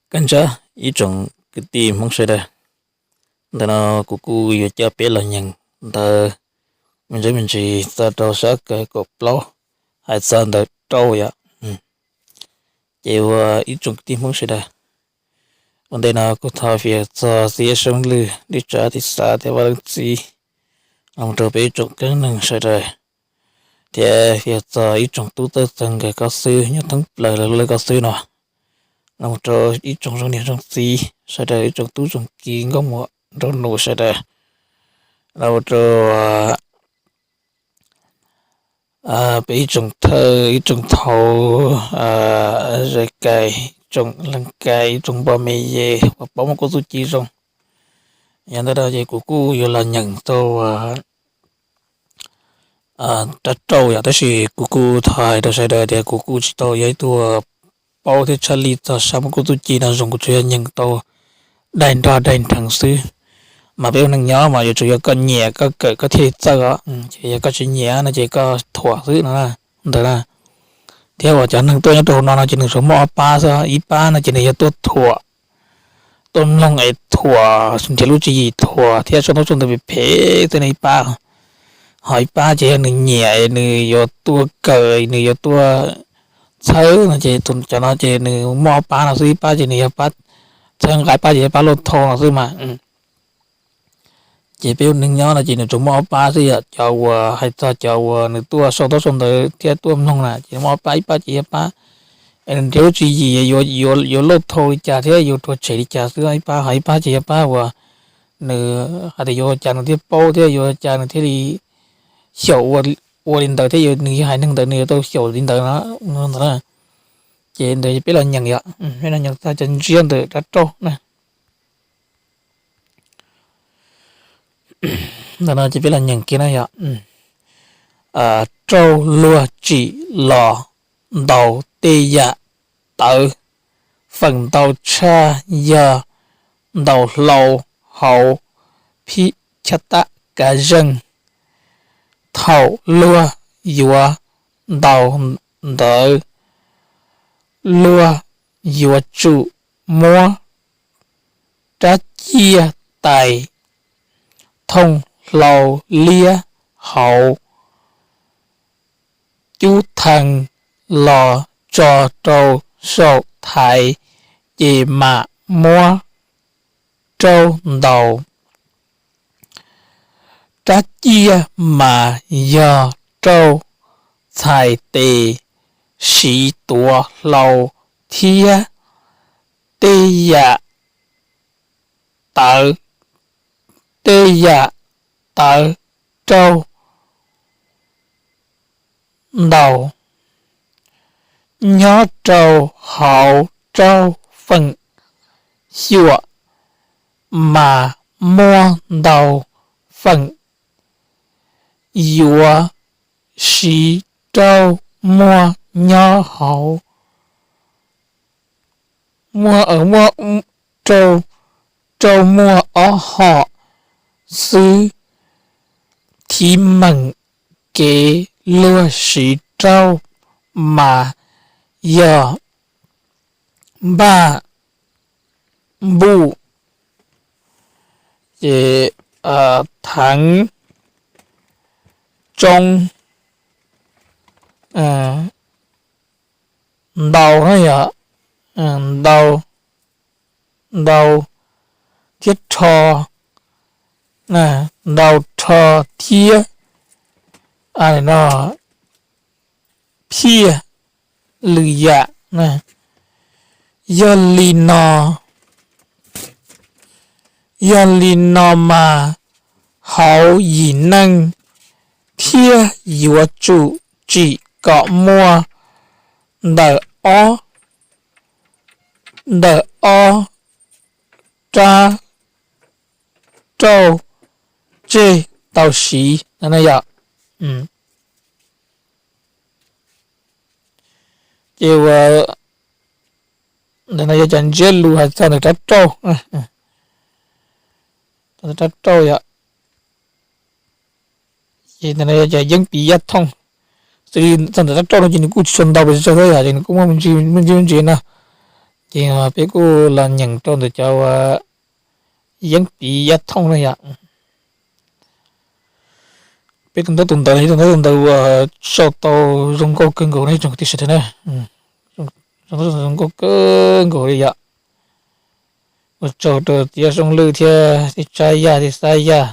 Koj ntsab ib tsoom kwv tij Hmoob sawv daws, ntawm no kuv kuj yuav coj peb los nyeem ntawv me ntsis me ntsis txog rau sab kaum plaub, hais txog ntawv rauj yom. Ces ua ib tsoom kwv tij Hmoob sawv daws, ua ntej no kuv thov fias txog txiv yawg Soob Lwj, Dib Tsav Tis Xav thiab Vaj Leej Txiv, los rau peb ib tsoom keeb neeg sawv daws, thiab fias txog ib tsoom tub txawj txeeg nkawd koj xwb nyob thoob plaws lawv lawv koj xwb no, los rau ib tsoom zoo niam zoo txiv sawv daws, ib tsoom tub tsoom ki nkauj muam nraug nus sawv daws, los rau peb ib tsoom thawj ib tsoom thaud, zais kais, ib tsoom leej kais, ib tsoom npog me ye uas paub muaj kuj txuj ci zoo. Yog ntawd ces kuv kuj yuav los nyeem tau rab rauj yom, tab sis kuv kuj thov hais rau sawv daws tias kuv kuj tsis tau yog ib tug paub thiab tshaj lij txog sab muaj kuj txuj ci no zoo, kuv tsuas yog nyeem tau daim nrog daim nrheev xwb. Mas peb ua neej nyob mas yuav tsum yog koj nyiam koj kawm koj thiaj li txawj os, ces yog koj tsis nyiam no ces koj thuam xwb no ntawd na. Thiab uas cov neeg tuaj nyob rau hauv no no ces nws tsuas muaj ob pab xwb, ib pab no ces nws yog tuaj thuam, tuaj mloog es thuam, nrhiav lub tswv yim thuam thiab sau ntaub sau ntawv phem phem xwb no ib pab. Ho ib pab ces yog nws nyiam nws yuav tuaj kawm nws yuav tuaj txhawb no ces cov no ces nws muaj ob pab no xwb, ib pab ces nws yog pab txhawb nqa, ib pab ces yog pab lauj thau no xwb mas. Ces peb ua neej nyob no ces nws tsuas muaj ob pab xwb yom, cov uas hais txog cov uas nws tuaj sau ntaub sau ntawv thiab tuaj mloog na ces nws muaj ob pab, ib pab ces yog pab es nws nrhiav lub tswv yim yuav lauj thau li cas thiab yuav rhuav tshem li cas xwb, ib pab, ho ib pab ces yog pab uas nws hais tias yuav ua cas nws thiaj paub thiab yuav ua cas nws thiaj li xyaum ua li ntawd thiab nws hais neeg ntawd nws yuav tau xyaum li ntawd no ntawd. Ces ntawd peb los nyeem yom, peb los nyeem txog cov ntsiab ntawm rab rauj na. Ntawm no ces peb los nyeem kiag na yom. Rauj luag tsim los ntaus tej yam tawv, feem ntau tshaj yog ntaus hlau hauv phib chab tab kav zeej. Thaum luag yuav ntaus ntawd, luag yuav tsum muab rab ciaj tais thooj hlau liab hauv cub thee los tso rau saum thaiv, ces mam muab rauj ntaus. Rab ciaj mas yog rauj txhais tes siv tuav hlau thiab tej yam tawv, tej yam tawv rauj ntaus. Nyob rau hauv rauj feem xyuam mas muaj ntau feem yuav siv rauj muaj nyob hauv, rauj muaj ob hom xwb. Thib meem kev luag siv rauj mas yog npaj npuj, ces theev tsoo ntau na yom, ntau, ntau thiab rho, ntau rho thiab no phiaj lwm yam. Yog li no, yog li no mas hauv yim neej thiaj yuav tsum tsim kom muaj ntawm ob, ntawm ob rab rauj tseg tau siv no yom. Ces ua ntawm no yog cov ntsiab lus hais txog ntawm rab rauj, rab rauj yom. Ces ntawm no yog cov yeeb piv yaj thooj, xws li txog ntawm rab rauj no ces nws kuj tsis tshua ntau pes tsawg thiab yom, ces nws kuj muaj me ntsis me ntsis no. Ces peb kuj los nyeem rau ntawm cov uas Yeeb Piv Yaj Thooj na yom. Peb tus ntaub tus ntawv no yog tus ntaub tus ntawv uas sau tau zoo nkauj kawg nkaus ne tsoom kwv tij sawv daws na. Zoo nkauj kawg nkaus li yom. Ua tsaug rau Txiv Yaj Xyooj Lwj thiab Txiv Tsab Yaj, Txiv Xab Yaj,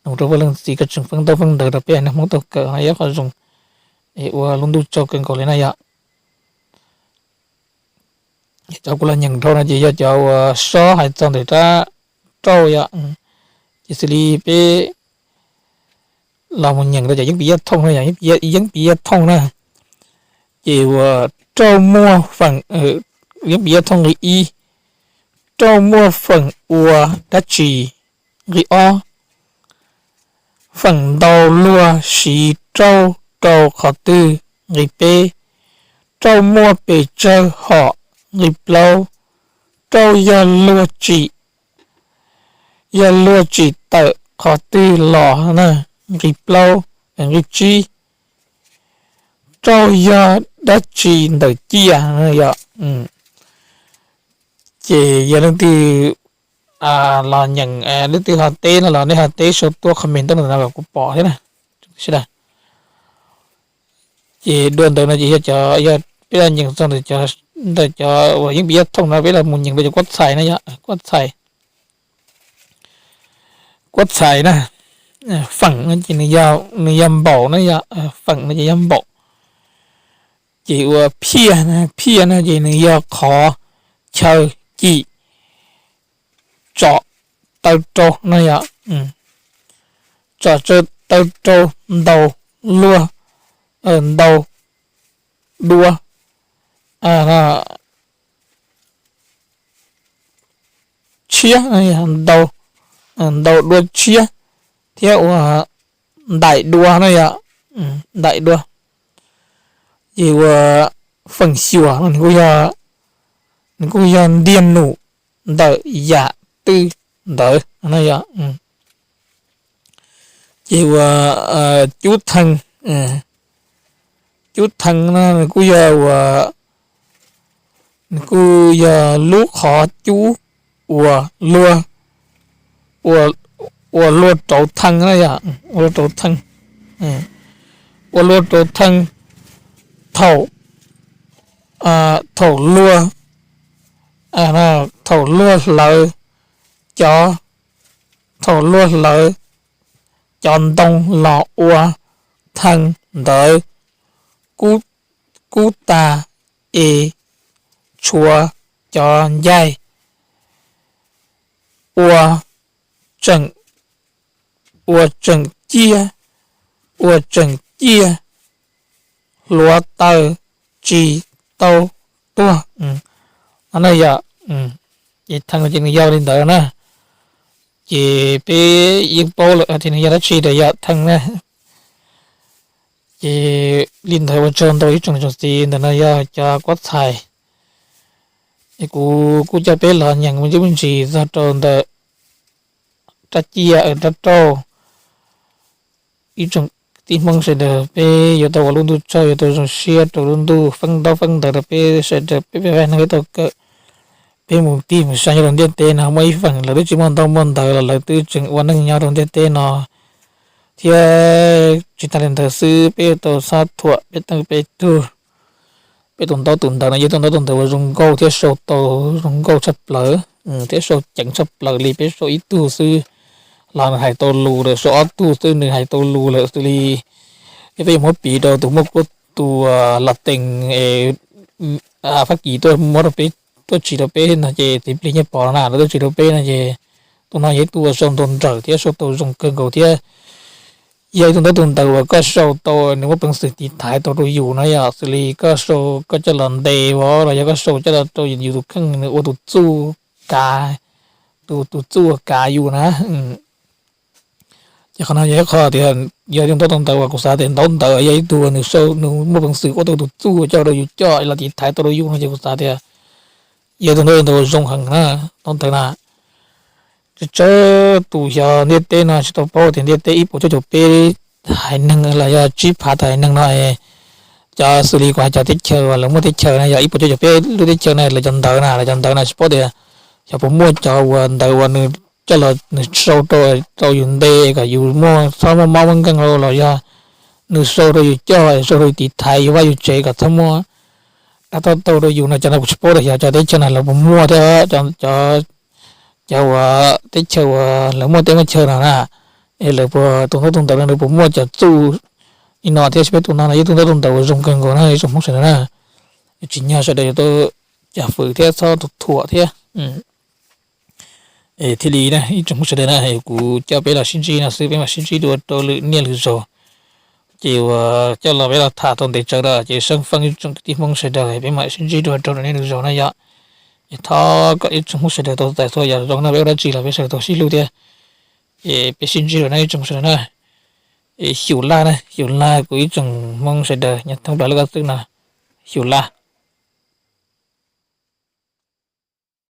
nug rau peb leej txiv koj tseem feeb ntaub feeb ntawv rau peb haiv neeg Hmoob tau kawm no yog qhov zoo es ua lub ntuj tsaug kawg nkaus li na yom. Cov kuv los nyeem dhau no ces yog cov uas Sob hais txog ntawm rab rauj yom. Ces xws li peb los mus nyeem rau cov Yeeb Piv Yaj Thooj no yom, Yeeb Piv Yaj Thooj na. Ces uas rauj muaj feem, Yeeb Piv Yaj Thooj nqi ib, rauj muaj feem ua dab tsi? Nqi ob, feem ntau luag siv rauj rau qhov twg? Nqi peb, rauj muaj pes tsawg hom? Nqi plaub, rauj yog luag tsim, yog luag tsim tawm qhov twg los na? Nqi plaub, nqi tsib, rauj yog dab tsi ntawm ciaj? Yog ces yog leej twg los nyeem, leej twg ho teb no los nej ho teb sau tuaj comment tuaj ntawm no kom kuv pom thiab na. Ces dua ntawd no ces yog cov, yog peb los nyeem txog ntawm cov uas Yeeb Piv Yaj Thooj no peb los mus nyeem rau cov kuab txhais na yom, kuab txhais, kuab txhais na. Feem no ces nws yog npaum na yom, feem no ces yog npaum. Ces ua phiaj, phiaj no ces nws yog qhov chaw cim tsom taw rau no yom. Tsom taw rau ntau luag, ntau dua tshiab, ntau dua tshiab thiab ua ntaim dua no yom, ntaim dua. Ces ua feem xyuam no nws kuj yog ntiag num ntawm yam twg ntawd no yom. Ces ua cub thee, cub thee no nws kuj yog ua, nws kuj yog lub qhov cub uas luag, uas luag rauv thee na yom, ua luag rauv thee, ua luag rauv thee thaum, thaum luag, thaum luag hlawv cov, thaum luag hlawv cov ntoo los ua thee ntawd kub tas es tshuav cov ncaig ua tseem, ua tseem ciaj, ua tseem ciaj hluav taws tsis tau tuag no na yom. Ces thee no ces nws yog li ntawd na. Ces peb yeej paub lawm tias nws yog dab tsi rau yom, thee na. Ces li ntawd ua tsaug ntau ib tsoom niam tsoom txiv, ntawm no yog cov kuab txhais. Es kuv kuj coj peb los nyeem me ntsis me ntsis txog rau ntawm rab ciaj, rab rauj. Ib tsoom tij Hmoob sawv daws peb yuav tau ua lub ntuj tsaug, yuav tau zoo siab rau lub ntuj feeb ntaub feeb ntawv rau peb sawv daws, peb peb haiv neeg peb tau kawm. Peb mus tig mus saib nyob rau ntiaj teb no muaj ib feem lawv twb tsis muaj ntaub muaj ntawv los lawv twb tseem ua neej nyob rau ntiaj teb no thiab. Tsis tas li ntawd xwb, peb yuav tau txhob thuam peb tej peb tug, peb tus ntaub tus ntawv no yog tus ntaub tus ntawv uas zoo nkauj thiab sau tau zoo nkauj tshaj plaws thiab sau ceev tshaj plaws li. Peb sau ib tug xwb los nws hais tau lus lawm, sau ob tug xwb nws hais tau lus lawm xws li, yog peb yuav muab piv rau tus muaj kuab, tus Latees, Fab Kis tuaj muab rau peb, tuaj tsim rau peb no ces txiv plig nyiaj pov na lawv tuaj tsim rau peb no ces tus no yog ib tug uas sau ntau nrawm thiab sau tau zoo kawg nkaus thiab. Yog ib tug ntaub tus ntawv uas koj sau tau nws muaj peev xwm tiv thaiv tau rau yus no yom, xws li koj sau koj coj los ntes vov los yog koj sau coj los rau yus tus kheej nws ua tus txuj kav, tus tus txuj uas kav yus na. Ces qhov no yog ib qho tias yog ib tug ntaub tus ntawv uas kuv xav tias ntaub ntawv yog ib tug nws sau nws muaj peev xwm ua tau tus txuj coj rau yus coj los tiv thaiv tau rau yus no ces kuv xav tias yog ib tug ntaub tus ntawv uas zoo heev na, ntaub ntawv na. Tsawg tsawg tus xyov ntiaj teb no tsis tau paub tias ntiaj teb ib puas cuaj caum peb haiv neeg los yog tsib phav tawm haiv neeg no es cov xws li kuv hais cov teb chaws uas lawv muaj teb chaws na, yog ib puas cuaj caum peb lub teb chaws na, lawv cov ntawv na, lawv cov ntawv na tsis paub tias xyov puas muaj cov uas ntawv uas nws coj los nws sau rau, rau yus nte kom yus muaj txhob muaj mob muaj nkeeg los yog nws sau rau yus coj, sau rau yus tiv thaiv yus vaj yus tsev kom txhob muaj dab toj tau rau yus no, cov no kuv tsis paub tias xyov cov teb chaws na lawv puas muaj thiab. Cov uas teb chaws uas lawv muaj teb muaj chaw no na, es lawv puas tus ntaub tus ntawv no nws puas muaj cov txuj li no thiab, seb peb tus no no yog tus ntaub tus ntawv uas zoo kawg nkaus na ib tsoom Hmoob sawv daws na. Tsim nyog sawv daws yuav tau cov fwm thiab txhob tus thuam thiab. Thiaj li na ib tsoom Hmoob sawv daws na, kuv coj peb los sib ntsib no xwb, peb mam sib ntsib dua rau lwm niaj lwm zaus. Ces uas coj los peb los tham tau ntev tsawv lawm ces seeb feeb ib tsoom kwv tij Hmoob sawv daws, peb mam sib ntsib dua rau lwm niaj lwm zaus na yom. Es thov kom ib tsoom Hmoob sawv daws tau txais txhua yam zoo na, peb ua dab tsi los peb sawv daws tau sib hlub thiab. Es peb sib ntsib dua na ib tsoom sawv daws na. Es xyum laj na, xyum laj kuv ib tsoom Hmoob sawv daws nyob thoob plaws lub koj txwb no, xyum laj.